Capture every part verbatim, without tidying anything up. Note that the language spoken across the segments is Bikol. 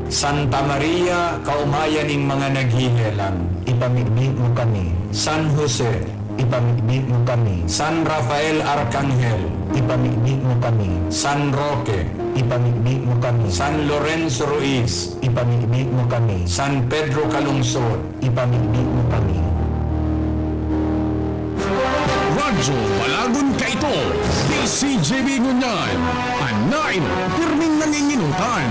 Santa Maria, kaomayan ning mga naghihelang. Ipamibi mo kami. San Jose, ipamibi mo kami. San Rafael Arkanghel, ipamibi mo kami. San Roque, ipamibi mo kami. San Lorenzo Ruiz, ipamibi mo kami. San Pedro Calungsod, ipamibi mo kami. Radyo Balagon kaito, D C G B ngunyan. An nainot, pirming nanginginutan.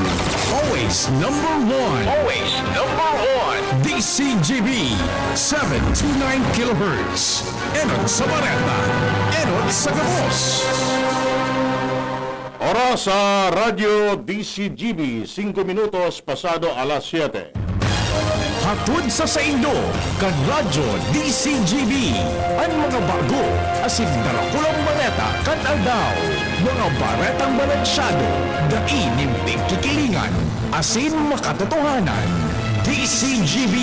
Always number one. Always number one. D C G B, seven two nine kilohertz. Enot sa bareta, enot sa gabos. Oras sa Radyo D C G B, singko minutos pasado alas siyete. Hatod sa saindo, kan Radyo D C G B, an mga bago asin darakulang bareta kan aldaw. Mga baretang balansyado, dai nin pigkikilingan, asin makatotohanan. D C G B,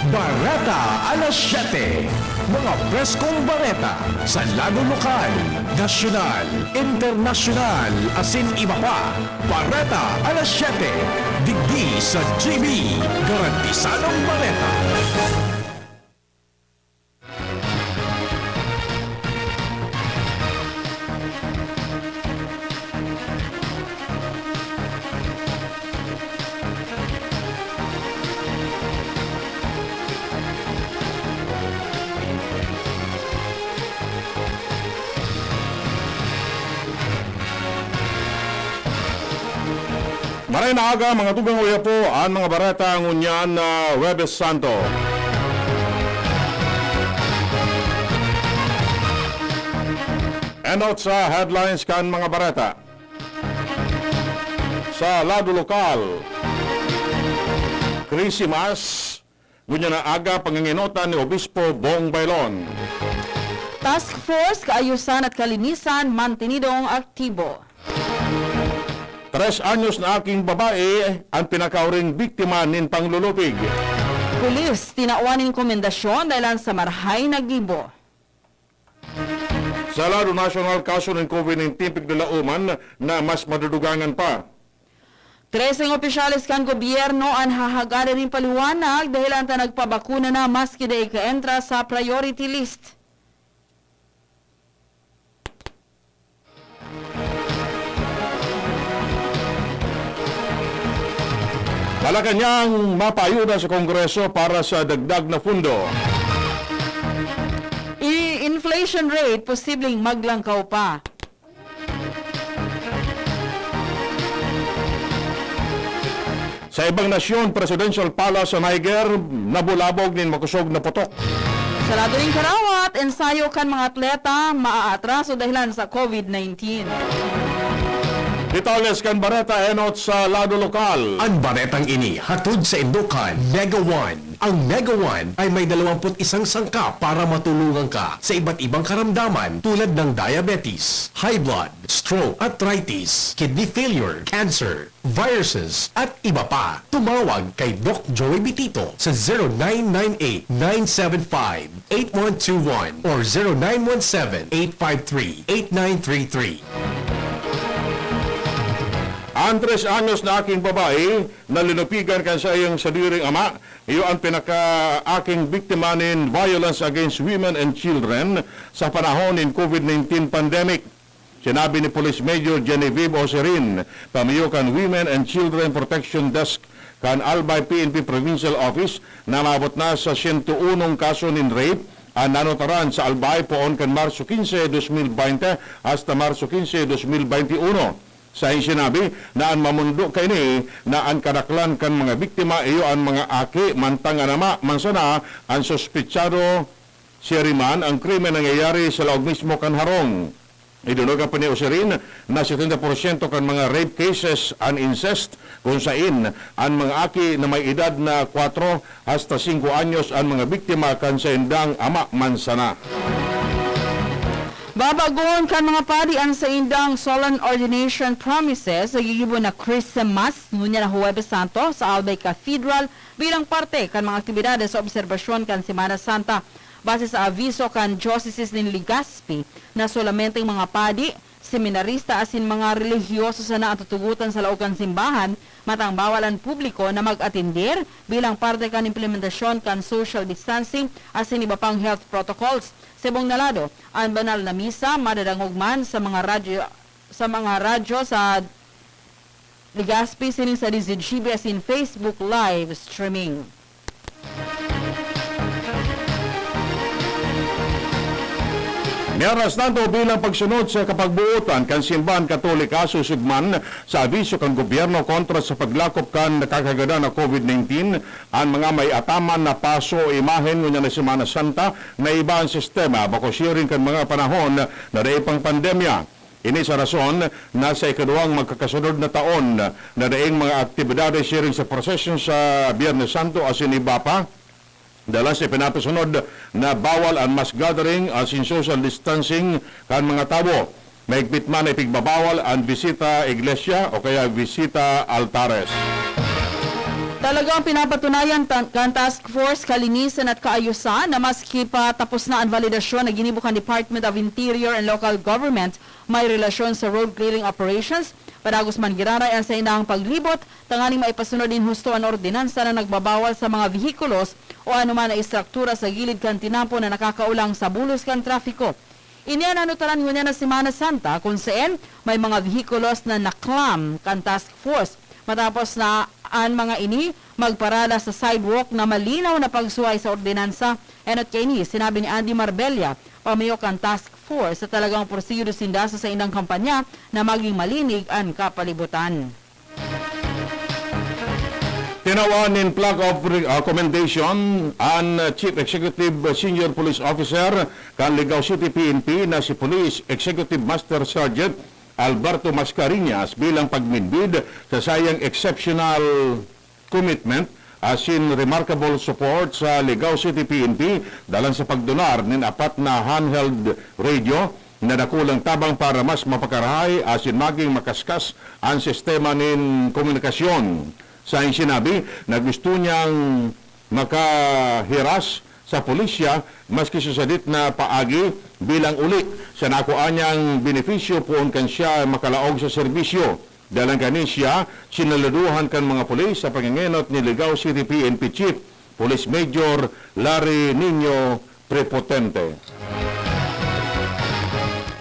Bareta alas siyete. Mga preskong bareta sa lado lokal, nasyonal, internasyonal, asin iba pa. Bareta alas siyete, digdi sa G B, garantisadong bareta. Maray na aga, mga tugang oya po, an mga bareta ngunyan na Huwebes Santo. Enot sa headlines kan mga bareta. Sa lado lokal, Christmas, ngunyan na aga pangangenotan ni Obispo Bong Baylon. Task Force Kaayusan at Kalinisan mantinidong aktibo. Tres anyos na aking babae an pinakauring biktima nin panglulupig. Pulis tinawan nin komendasyon dahelan sa marahay na gibo. Sa lado nasyonal, kaso nin COVID nineteen piglalauman na mas madudugangan pa. Treseng opisyales kan gobyerno an hahagadan nin paliwanag dahelan ta nagpabakuna na maski dai kaentra sa priority list. Malacañang mapaayuda sa Kongreso para sa dagdag na pundo. I-, inflation rate posibleng maglangkaw pa. Sa ibang nasyon, Presidential Palace sa Niger, nabulabog nin makosog na putok. Sa lado nin karawat, ensayo kan mga atleta maaatraso dahelan sa COVID nineteen. Detalles kan bareta enot sa lado lokal. An baretang ini hatod saindo kan Mega One. Ang Mega One ay may dalawampu't isang sangkap para matulungan ka sa iba't ibang karamdaman tulad ng diabetes, high blood, stroke, arthritis, kidney failure, cancer, viruses, at iba pa. Tumawag kay Doc Joey Bitito sa zero nine nine eight, nine seven five, eight one two one or zero nine one seven, eight five three, eight nine three three. An tres anyos na aking babae na linupigan kan saiyang sadiring ama, iyo an pinakaaking biktima nin violence against women and children sa panahon nin COVID nineteen pandemic. Sinabi ni Police Major Genevieve Oserin, pamiyo kan Women and Children Protection Desk kan Albay P N P Provincial Office, na maabot na sa siyento unong kaso nin rape an nanutaran sa Albay poon kan Marso quince, dos mil veinte hasta Marso quince, dos mil veintiuno. Sain sinabi na an mamondo kaini na an kadaklan kan mga biktima iyo an mga aki, mantang an ama man sana an suspetsado. Siya rin man, ang krimen nangyayari sa laog mismo kan harong. Idinulog pa ni Osirin na setenta porsyento kan mga rape cases an incest, kun sain an mga aki na may edad na kwatro hasta singko anyos an mga biktima kan saindang ama man sana. Babagon kan mga padi an saindang solemn ordination promises sa gigibo na Christmas ngunyan na Huwebes Santo sa Albay Cathedral bilang parte kan mga aktibidades sa obserbasyon kan Semana Santa. Base sa aviso kan Diocese nin Legazpi na solamenteng mga padi seminarista asin mga relihiyoso sana an tutugotan sa laog kan simbahan, matang bawal an publiko na mag-atender bilang parte kan implementasyon kan social distancing asin iba pang health protocols. Sa ibong na lado, an banal na misa madadangog man sa mga radyo, sa mga radyo sa Legazpi sining sa D Z G B asin Facebook live streaming. Mientras tanto, bilang pagsunod sa kapagbuotan kan Simbahan Katolika, susog man sa abiso kan gobyerno kontra sa paglakop kan nakakagadan na COVID nineteen, an mga may ataman na paso o imahen ngunyan na Semana Santa na iba an sistema bako siring kan mga panahon na dai pang pandemya. Ini sa rason na sa ikaduwang magkakasunod na taon na daing mga aktibidades siring sa prosesyon sa Biyernes Santo asin iba pa, dalas ipinapasunod na bawal an mass gathering asin social distancing kan mga tawo. Mahigpit man na ipigbabawal an bisita iglesia o kaya bisita altares. Talagang pinapatunayan tan-, kan Task Force Kalinisan at Kaayusan na maski pa tapos na an validasyon na ginibo kan Department of Interior and Local Government may relasyon sa road clearing operations, padagos man giraray an saindang paglibot tanganing maipasunod nin husto an ordinansa na nagbabawal sa mga vehikulos o anoman na estruktura sa gilid kan tinampo na nakakaolang sa bulos kan trapiko. Ini an nanotaran ngunyan na Semana Santa, kun saen may mga vehikulos na naklam kan task force. Matapos na an mga ini magparada sa sidewalk na malinaw na pagsuhay sa ordinansa, enot kaini sinabi ni Andy Marbella, pamayo kan task force, sa talagang porsigido sinda sa saindang kampanya na maging malinig an kapalibutan. Tinawan nin plaque of re-, ah, commendation an Chief Executive Senior Police Officer kan Ligao City P N P na si Police Executive Master Sergeant Alberto Mascareñas bilang pagmidbid sa saiyang exceptional commitment asin remarkable support sa Ligao City P N P dalan sa pagdonar nin apat na handheld radio na dakulang tabang para mas mapakarahay asin maging makaskas an sistema nin komunikasyon. Sa sinabi na gusto niyang makahiras sa pulisya maski sa sadit na paagi bilang uli sa nakuha niyang benepisyo poon kan siya makalaog sa serbisyo. Dalan kani siya, sinaluduhan kan mga pulis sa pangengenot ni Ligao City P N P Chief Police Major Larry Niño Prepotente.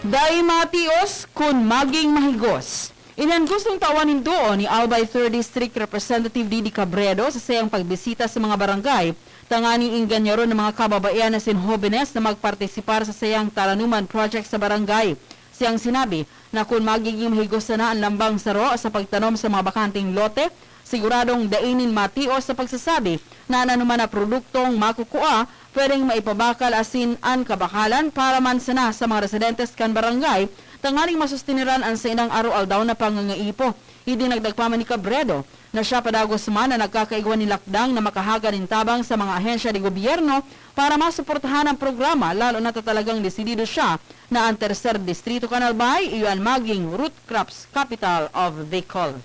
Dai matios kun maging mahigos. Ini an gustong tawan nin duo ni Albay Third District Representative Didi Cabredo sa saiyang pagbisita sa mga barangay tanganing ingganyaron ang mga kababaihan asin hobenes na magpartisipar sa saiyang taranuman project sa barangay. Siyang sinabi na kun magiging mahigos sana an lambang saro sa pagtanom sa mga bakanteng lote, siguradong dai nin matios sa pagsasabi na an anoman na produktong makukua pwedeng maipabakal asin an kabakalan para man sana sa mga residentes kan barangay tanganing masusteneran an saindang araw-aldaw na pangangaipo. Idinagdag pa man ni Cabredo na siya padagos man na nagkakaigwa nin lakdang na makahaga nin tabang sa mga ahensya de gobyerno para masuportahan ang programa, lalo na ta talagang desidido siya na ang terser distrito kan Albay iyo an maging root crops capital of Bicol.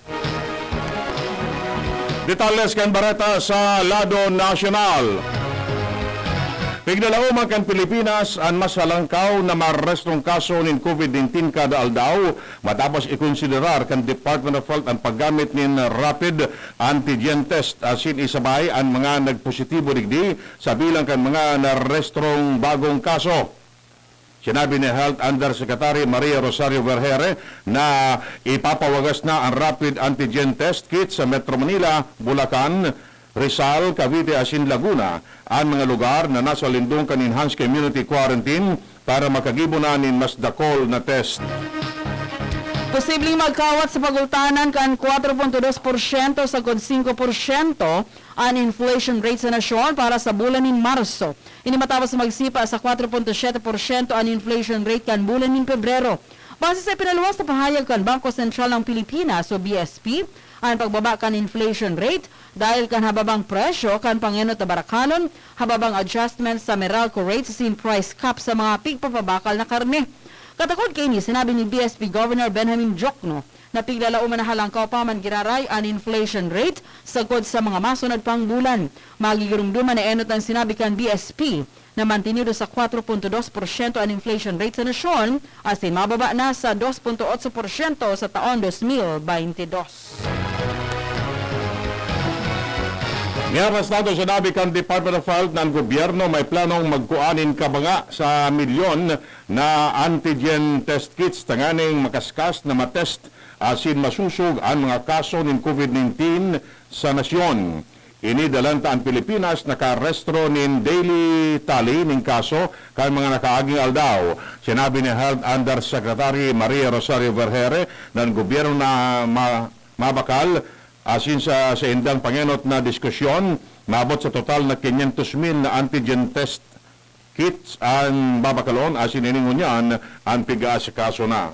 Detalles kan bareta sa lado nasyonal. Pigdalaoman kan Pilipinas an mas halangkaw na marestrong kaso nin COVID nineteen kada aldaw, matapos ikonsiderar kan Department of Health an paggamit nin rapid antigen test asin isabay an mga nagpositibo digdi sa bilang kan mga narestrong bagong kaso. Sinabi ni Health Undersecretary Maria Rosario Vergeire na ipapawagas na an rapid antigen test kit sa Metro Manila, Bulacan, Rizal, Cavite asin Laguna, an mga lugar na nasa lindong kan enhanced community quarantine para makagibo na nin mas dakol na test. Posibleng magkawat sa pagultanan kan kwatro punto dos porsyento sagkod singko porsyento an inflation rate sa nasyon para sa bulan nin Marso. Ini matapos magsipa sa kwatro punto siyete porsyento an inflation rate kan bulan nin Pebrero. Base sa ipinaluwas na pahayag kan Bangko Sentral ng Pilipinas o B S P, an pagbaba kan inflation rate dahil kan hababang presyo kan pangenot na barakalon, hababang adjustment sa Meralco rates asin price cap sa mga pigpapabakal na karne. Katakod kaini, sinabi ni B S P Governor Benjamin Diokno na piglalaom na halangkaw pa man giraray an inflation rate sagkod sa mga masunod pang bulan. Magigiromdoman na enot an sinabi kan B S P na mantenido sa kwatro punto dos porsyento an inflation rate sa nasyon, asin mababa na sa dos punto otso porsyento sa taon dos mil baynte dos. Mientras tanto, sinabi kan Department of Health na an gobyerno may planong magkua nin kabanga sa milyon na antigen test kits tanganing makaskas na matest asin masosog an mga kaso nin COVID nineteen sa nasyon. Ini dalan ta an Pilipinas nakarehistro nin daily tally nin kaso kan mga nakaaging aldaw. Sinabi ni Health Undersecretary Maria Rosario Vergeire na an gobyerno na ma-, mabakal asin sa saindang pangenot na diskusyon, maabot sa total na quinientos mil na antigen test kits an babakalon asin ini ngunyan an pig-aasikaso na.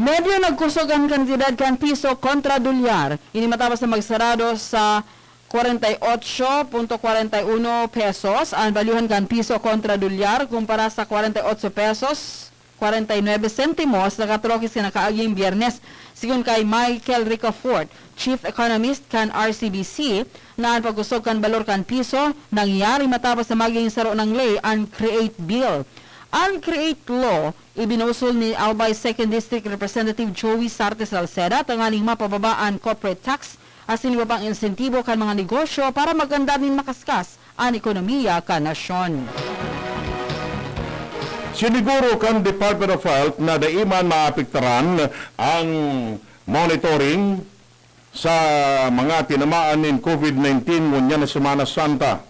Medyo nagkusog an kantidad kan piso kontra dolyar. Ini matapos na magsarado sa kwarenta y ocho punto kwarenta y uno pesos an balyuhan kan piso kontra dolyar kumpara sa kwarenta y ocho pesos kwarenta y nuebe sentimos nakatrokis kan nakaaging Biyernes. Sigon kay Michael Ricafort, Chief Economist kan R C B C, na an pagkusog kan balor kan piso nangyari matapos na maging saro nang ley an Create Bill. An Create Law ibinusol ni Albay Second District Representative Joey Sarte Salceda tanganing mapababa an corporate tax asin iba pang insentibo kan mga negosyo para magandar nin makaskas an ekonomiya kan nasyon. Siniguro kan Department of Health na dai man maapektaran ang monitoring sa mga tinamaan nin COVID nineteen ngunyan na Semana Santa.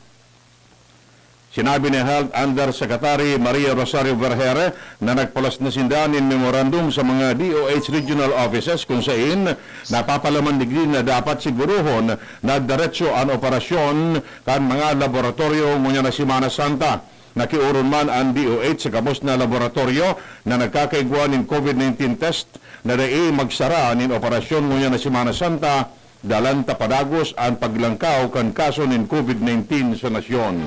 Sinabi ni Health Undersecretary Maria Rosario Vergeire na nagpalas na sinda nin memorandum sa mga D O H regional offices kun sain napapalaman digdi na dapat sigurohon na diretso an operasyon kan mga laboratoryo ngunyan na Semana Santa. Nakiorong man an D O H sa gabos na laboratoryo na nagkakaigwa nin COVID nineteen test na dai magsara nin operasyon ngunyan na Semana Santa, dalan ta padagos an paglangkaw kan kaso nin COVID nineteen sa nasyon.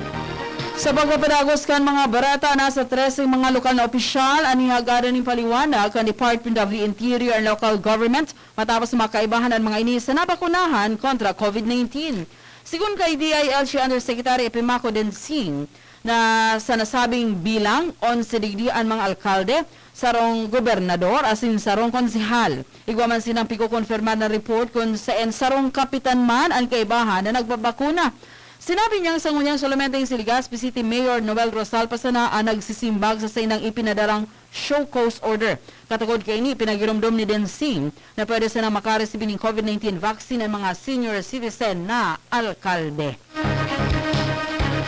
Sa pagpapadagos kan mga bareta, nasa trese mga lokal na opisyal an ihagada nin paliwanag kan Department of the Interior and Local Government matapos makaibahan an mga ini sa nabakunahan kontra COVID nineteen. Sigon kay D I L G Undersecretary Epimaco Densing, na sa nasabing bilang, onse digdi an mga alkalde, sarong gobernador asin sarong konsehal. Igwa man sinang pikokonfirmar na report kun saen sarong kapitan man an kaibahan na nagbabakuna. Sinabi niyang sa ngunyan solamente si Legazpi City Mayor Noel Rosal pa sana an nagsisimbag sa saindang ipinadarang show cause order. Katagod kaini, pinagiromdom ni Densing na pwede sanang makaresibi nin COVID nineteen vaccine an mga senior citizen na alkalde.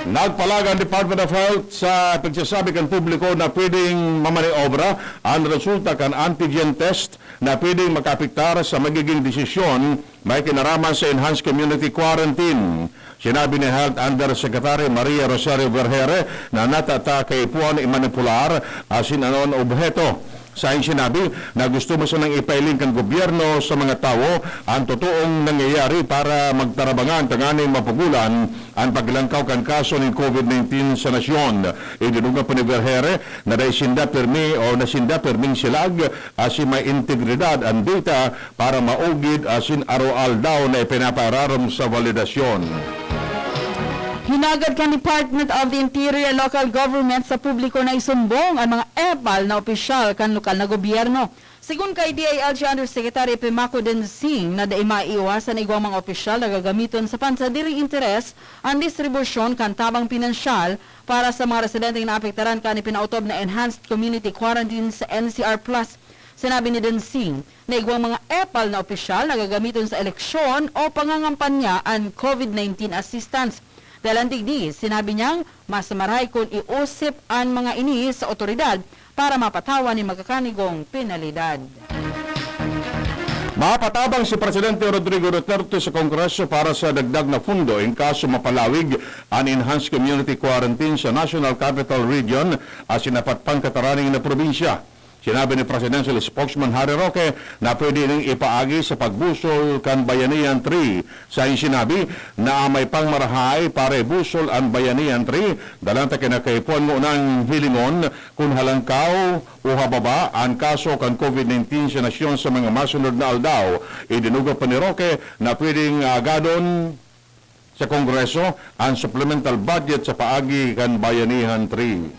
Nagpalag ang Department of Health sa pagsasabi kan publiko na pwedeng mamaniobra ang resulta kan antigen test na pwedeng makaapektar sa magiging desisyon may kinaraman sa enhanced community quarantine. Sinabi ni Health Undersecretary Maria Rosario Vergeire na natata kaipuhan imanipular asin anuon obheto. Saing sinabi na gusto man sanang ipailing kan gobyerno sa mga tawo ang totoong nangyayari para magtarabangan tanganing mapugolan an paglangkaw kan kaso nin COVID nineteen sa nasyon. Idinunga pa ni Vergeire na dai sinda pirmi o na sinda pirming silag asin may integridad an data para maugid asin aroaldaw na ipinapaararom sa validasyon. Hinagad kan Department of the Interior and Local Government sa publiko na isumbong an mga epal na opisyal kan lokal na gobyerno. Sigon kay D I L G Undersecretary Epimaco Densing na dai maiiwasan na igwang mga opisyal na gagamiton sa pansadiring interes an distribusyon kan tabang pinansyal para sa mga residenteng naapektaran kan ipinautob na enhanced community quarantine sa N C R Plus. Sinabi ni Densing na igwang mga epal na opisyal na gagamiton sa eleksyon o pangangampanya an COVID nineteen assistance. Dalan digdi, sinabi niyang mas marahay kun iusip an mga ini sa otoridad para mapatawan nin magkakanigong penalidad. Mapatabang si Presidente Rodrigo Duterte sa Kongreso para sa dagdag na pundo in kaso mapalawig an enhanced community quarantine sa National Capital Region asin apat pang kataraning na probinsya. Sinabi ni Presidential Spokesman Harry Roque na pwede ning ipaagi sa pagbusol kan Bayanihan Three. Sa sinabi na may pang marahay para ibusol an Bayanihan Three, dalan ta kinakaipuhan ngunang hilingon kun halangkaw o hababa an kaso kan COVID nineteen sa nasyon sa mga masunod na aldaw. Idinugop pa ni Roque na pwedeng agadon sa Kongreso an supplemental budget sa paagi kan Bayanihan Three.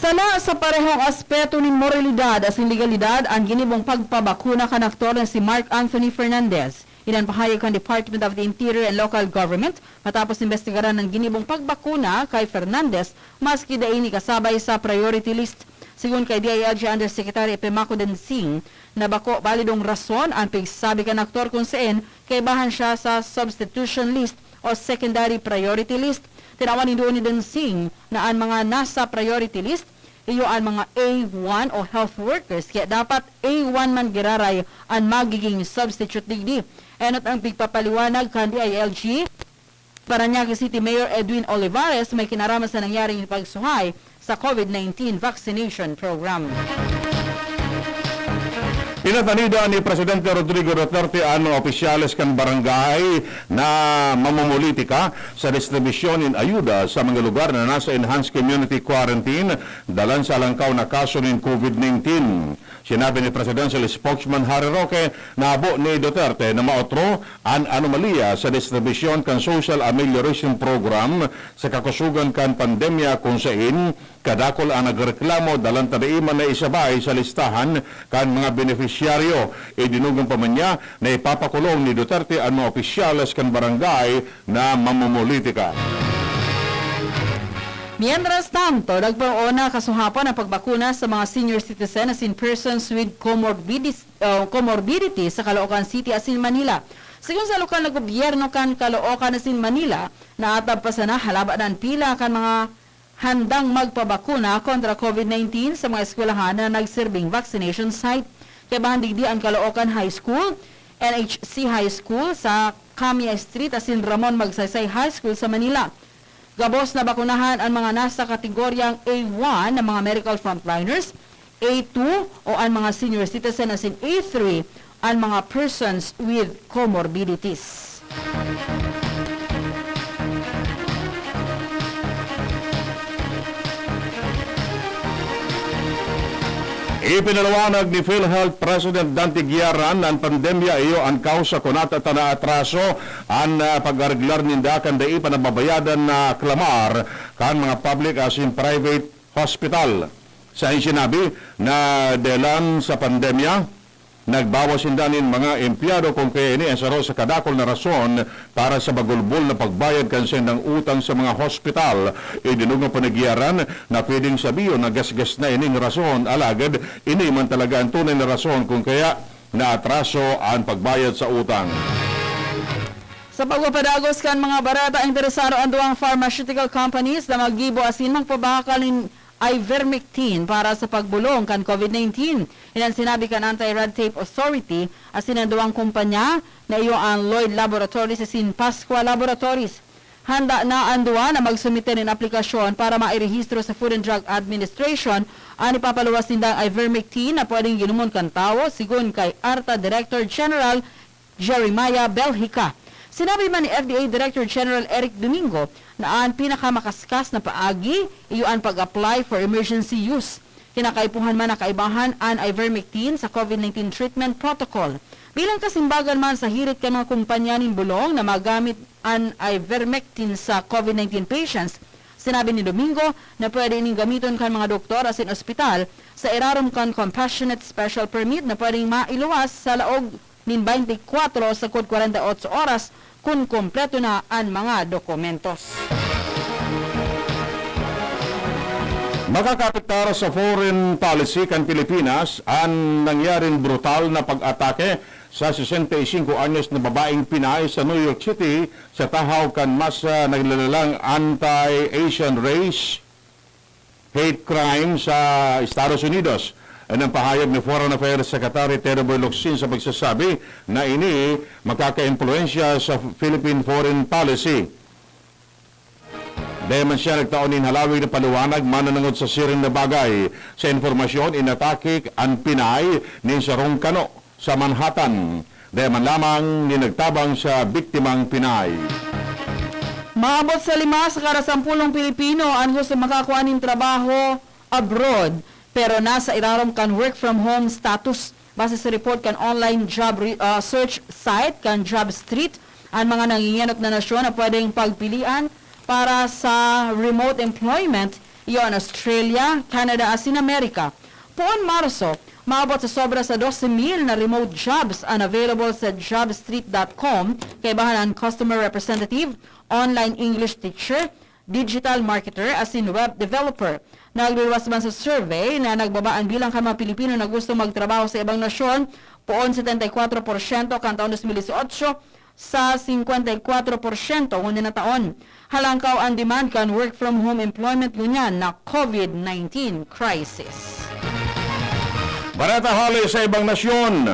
Sala sa parehong aspeto nin moralidad asin legalidad an ginibong pagpabakuna kan aktor na si Mark Anthony Fernandez. Iyan an pahayag kan Department of the Interior and Local Government matapos imbestigaran an ginibong pagbakuna kay Fernandez maski dai ini kasabay sa priority list. Sigon kay D I L G Undersecretary Epemaco Dancing, na bako balidong rason an pigsabi kan aktor kun saen kaibahan siya sa substitution list o secondary priority list. Tinawan nin duon ni Dancing na an mga nasa priority list, iyo an mga A one o health workers, kaya dapat A one man giraray an magiging substitute digdi. Enot ang pigpapaliwanag kan D I L G, Parañaque City Mayor Edwin Olivares may kinaraman sa nangyaring pagsuhay sa COVID nineteen vaccination program. Pinatanidan ni Presidente Rodrigo Duterte an mga opisyales kan barangay na mamomolitika sa distribusyon nin ayuda sa mga lugar na nasa enhanced community quarantine dalan sa alangkaw na kaso nin COVID nineteen. Sinabi ni Presidential Spokesman Harry Roque na habo ni Duterte na maotro an anomalya sa distribusyon kan Social Amelioration Program sa kakusogan kan pandemya, kun sain kadakul an nagreklamo dalan ta dai man naisabay sa listahan kan mga benepisyaryo. Idinugong pa man niya na ipapakulong ni Duterte an mga opisyales kan barangay na mamomolitika. Mientras tanto, nagpoon na kasuhapon ang pagbakuna sa mga senior citizen asin persons with comorbidities, uh, comorbidity sa Caloocan City asin Manila. Sigon sa lokal na gobyerno kan Caloocan asin Manila, naatab pa sana halaba na an pila kan mga handang magpabakuna kontra COVID nineteen sa mga eskwelahan na nagserbing vaccination site. Kaibahan digdi an Caloocan High School, N H C High School sa Camia Street asin Ramon Magsaysay High School sa Manila. Gabos na bakunahan an mga nasa kategoryang A one na mga medical frontliners, A two o an mga senior citizen asin A three an mga persons with comorbidities. Ipinaliwanag ni PhilHealth President Dante Guiaran na an pandemya iyo an kawsa kun ata ta naatraso an, ah, pag-areglar ninda kan dai pa nababayadan na klamar kan mga public asin private hospital. Sa sinabi na dahelan sa pandemya, nagbawas sinda nin mga empleyado, kun kaya ini an saro sa kadakul na rason para sa bagulbol na pagbayad kan saindang utang sa mga hospital. Idinugma pa ni Guiaran na pwedeng sabihon na gasgas na ining rason, alagad ini man talaga an tunay na rason kun kaya naatraso an pagbayad sa utang. Sa pagpapadagos kan mga bareta, interesado an duwang pharmaceutical companies na maggibo asin magpabakal nin ivermectin para sa pagbolong kan COVID nineteen. Iyan an sinabi kan Anti-Red Tape Authority asin an duwang kumpanya na iyo an Lloyd Laboratories asin Pasqua Laboratories. Handa na an duwa na magsumite nin aplikasyon para mairehistro sa Food and Drug Administration an ipapaluwas nindang ivermectin na pwedeng ginomon kan tawo, sigon kay ARTA Director General Jeremiah Belgica. Sinabi man ni F D A Director General Eric Domingo na an pinakamakaskas na paagi iyo an pag-apply for emergency use. Kinakaipuhan man na kaibahan an ivermectin sa COVID nineteen treatment protocol. Bilang kasimbagan man sa hirit kan mga kumpanya nin bulong na magamit an ivermectin sa COVID nineteen patients, sinabi ni Domingo na pwede ining gamiton kan mga doktor asin ospital sa irarom kan Compassionate Special Permit na pwedeng mailuwas sa laog nin baynte kwatro sagkod kwarenta y otso oras kun kompleto na an mga dokumentos. Makakaapektar sa foreign policy kan Pilipinas an nangyaring brutal na pag-atake sa sesenta y singko anyos na babaeng Pinay sa New York City sa tahaw kan mas, ah, naglalalang anti-Asian race hate crime sa Estados Unidos. Yan ang pahayag ni Foreign Affairs Secretary Terry Boy Locsin sa pagsasabi na ini makakaimpluwensya sa Philippine foreign policy. Dai man siya nagtao nin halawig na paliwanag mananangod sa siring na bagay. Sa impormasyon, inatake an Pinay nin sarong kano sa Manhattan. Dai man lamang nin nagtabang sa biktimang Pinay. Maabot sa lima sa kada sampulong Pilipino an gusto makakua nin trabaho abroad, pero nasa irarom kan work from home status. Base sa report kan online job re-, ah, search site kan JobStreet, an mga nangingenot na nasyon na pwedeng pagpilian para sa remote employment iyo an Australia, Canada asin Amerika. Poon Marso, maabot sa sobra sa dose mil na remote jobs an available sa jobstreet dot com, kaibahan an customer representative, online English teacher, digital marketer asin web developer. Nagluluwas man sa survey na nagbaba an bilang kan mga Pilipino na gustong magtrabaho sa ibang nasyon, poon setenta y kuatro porsyento kan taon dos mil dieciocho sa singkwenta y kuatro porsyento ngunyan na taon. Halangkaw an demand kan work from home employment ngunyan na COVID nineteen crisis. Bareta hale sa ibang nasyon.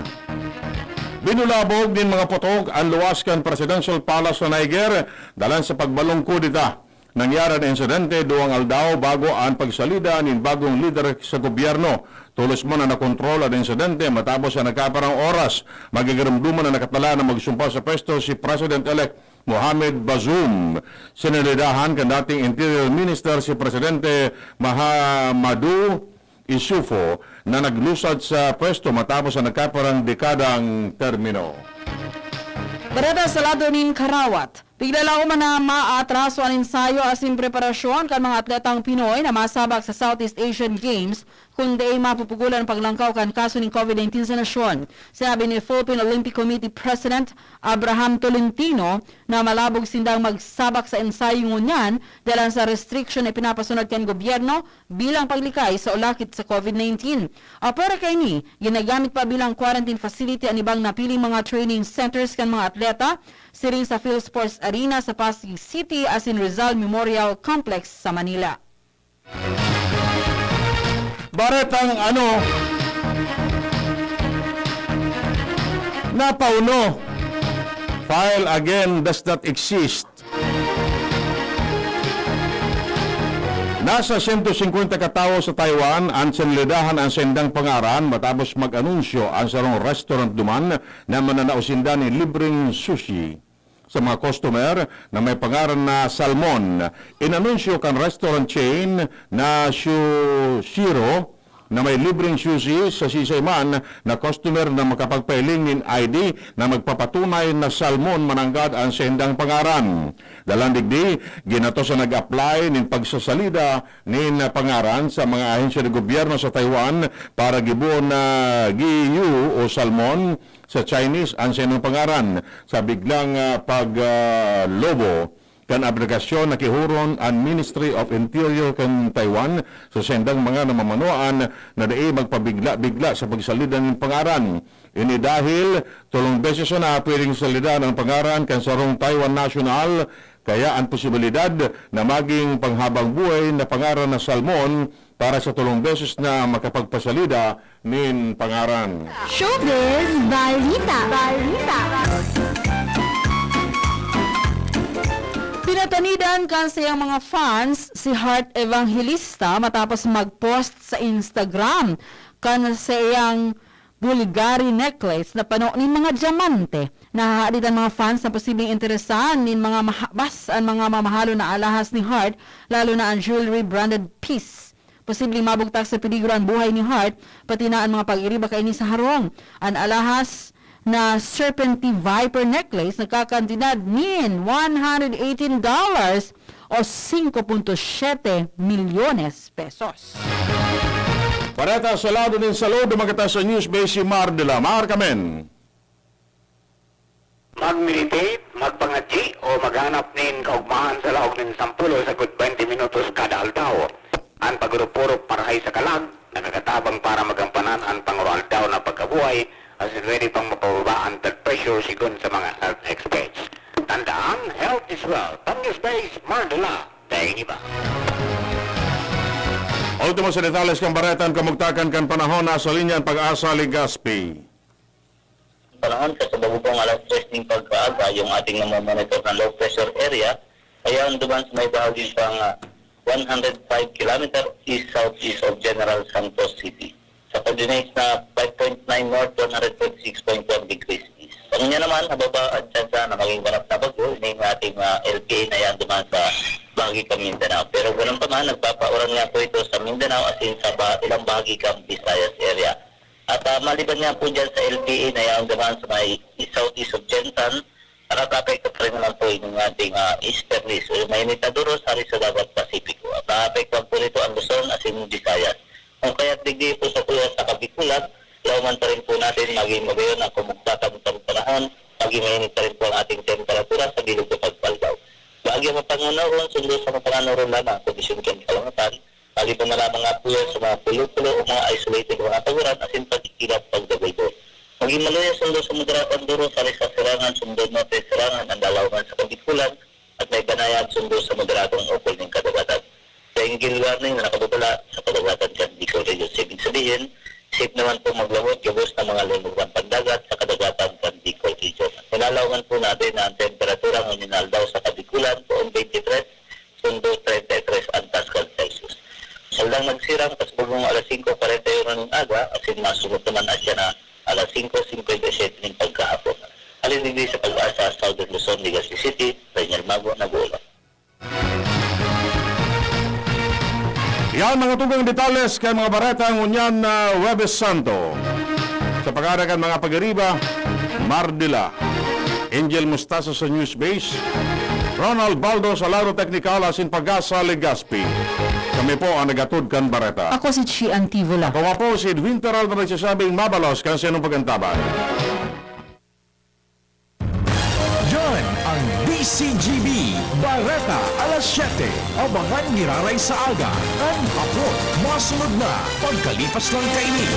Binulabog nin mga putok an luwas kan Presidential Palace sa Niger, dalan sa pagbalong kudeta. Nangyari an insidente duwang aldaw bago an pagsalida nin bagong lider sa gobyerno. Tolos man na nakontrol an insidente matapos an nagkaparang oras. Magigiromdoman na nakatala na magsumpa sa pwesto si President-elect Mohamed Bazoum. Sinalidahan kan dating Interior Minister si Presidente Mahamadou Issoufou na naglusad sa pwesto matapos an nagkaparang dekadang termino. Bareta sa lado nin karawat. Bigla lang man na maatraso an ensayo asin preparasyon kan mga atletang Pinoy na masabak sa Southeast Asian Games kun dai mapupugulan an paglangkaw kan kaso nin COVID nineteen sa nasyon. Sinabi ni Philippine Olympic Committee President Abraham Tolentino na malabog sindang magsabak sa ensayo ngunyan dalan sa restriction na ipinapasunod kan gobyerno bilang paglikay sa ulakit sa COVID nineteen. Apwera kaini, ginagamit pa bilang quarantine facility an ibang napiling mga training centers kan mga atleta, siring sa PhilSports Arena sa Pasig City asin Rizal Memorial Complex sa Manila. Baretang ano, napauno. File again does not exist. Nasa sento singkwenta ka tawo sa Taiwan an sinalidahan an saindang pangaran matapos mag-anunsyo an sarong restaurant duman na mananao sinda nin libreng sushi sa mga customer na may pangaran na Salmon. Inanunsyo kan restaurant chain na Shushiro na may libreng sushi sa sisay man na customer na makapagpahiling nin I D na magpapatunay na Salmon mananggad an saindang pangaran. Dalan digdi, ginatos an nag-apply nin pagsasalida nin pangaran sa mga ahensya ng gobyerno sa Taiwan para gibohon na Giyu o Salmon sa Chinese an saindang pangaran. Sa biglang, ah, pag, ah, lobo, kan aplikasyon, nakihuron an Ministry of Interior kan Taiwan sa saindang mga namamanuan na dai magpabigla-bigla sa pagsalida nin pangaran. Ini dahil tolong beses na pwedeng salidan ang pangaran kan sarong Taiwan national, kaya an posibilidad na maging panghabang buhay na pangaran na Salmon para sa tolong beses na makapagpasalida nin pangaran. Showbiz Balita. Balita. Pinatanidan kan saiyang mga fans si Heart Evangelista matapos mag-post sa Instagram kan saiyang Bulgari necklace na pano nin mga dyamante. Nahahadit an mga fans na posibleng interesan nin mga maha-, bas an mga mamahalon na alahas ni Heart, lalo na an jewelry branded piece. Posibleng mabugtak sa peligro an buhay ni Heart, pati na an mga pag-iriba kaini sa harong. An alahas na Serpenti Viper necklace nagkakantidad nin one hundred eighteen dollars o singko punto siyete milyones pesos. Bareta sa lado nin salud, dumagat sa News Base si Mar de la Mar Kamen. Mag-meditate, magpangadyi, o maghanap nin kaugmahan sa laog nin sampulo sagkod twenty minutos kada aldaw. An pag-urop-urop marahay sa kalag, nakakatabang para magampanan an panguro-aldaw na pagkabuhay, asin pwede pang mapababa an blood pressure, sigon sa mga health experts. Tandaan, health is wealth. Pang News Base, Mar de la, daing iba. Ultimo sa detalles kan bareta, an kamugtakan kan panahon, nasa linya an Pag-asa Legazpi. Panahon, sa kabagong alas tres ning pagkaaga, yung ating namomonitor ng low pressure area Kaya ang duman sa may bahagi pang, ah, one hundred five kilometer east-southeast of General Santos City. Sa coordinates na five point nine north, one hundred twenty-six point one degrees east. Sa kanya naman, mababa ang tsansa na maging ganap na bagyo, ini ang ating, ah, L P A na yan duman sa bahagi kan Mindanao. Pero ganun pa man, nagpapauran nga po ito sa Mindanao, as in sa ba, ilang bahagi kan Visayas area. At, ah, maliban nga po dyan sa L P A na yan duman sa may southeast of Gensan, nakakaapekto pa rin naman po yung ating, ah, easterlies o yung mainit na duros hari sa dagat Pasipiko. At naapektuhan po nito ang Luzon, as in Visayas. Kung kaya't digdi po sa kuya sa Kabikulan, lauman pa rin po natin maging magayon ang kumugtatang panahon, maging mainit pa rin po ang ating temperatura sa bilog na pagpaldaw. Bahagyang mapangunahon, sundo sa mapanganoro lamang ang kondisyon kan kalangitan, maliban na lamang nga po yan sa mga pulo-pulo o mga isolated na mga taguran, as in pagkikilap, pagdagulbol. Maging maluya, sundo sa moderado ang duros, hari sa sirangan, sundo norte sirangan, ang lalawagan sa Kabikulan, at may banayad sundo sa moderadong ukol ning kadagatan. Sa Enggil Warning na nakababala sa kadagatan kan Bicol Region. Ibig sabihin, safe naman po maglawot gabos ng mga lumugang pandagat sa kadagatan kan Bicol Region. Nilalawangan po natin na ang temperatura ngayon aldaw sa Kabikulan, poon twenty-three, sundo thirty-three ang Pascal Celsius. Sa Aldang Nagsirang, pasabugong alas singko kwarenta y uno ng aga, as in masunod naman na siya na alas singko singkwenta y siyete ng pagkahapon. Halin digdi sa Pag-asa, Southern Luzon, Legazpi City, Daniel Mago, nag-uulat. Yan mga tugang detalles kan mga bareta ngunyan na Huwebes Santo. Sa pagkada kan mga pag-ariba, Mardila, Angel Mostazo sa News Base, Ronald Baldo sa Laro Teknikal asin Pag-asa Legazpi. Kami po ang naghatod kan bareta. Ako si Chi Antivola. Ako nga po si Edwin Peralta, nagsasabing mabalos kan saindong pag-antabay. Yan ang D C G B Bareta alas siyete. Abangan giraray sa aga, kan hapon, masunod na pagkalipas lang kaini.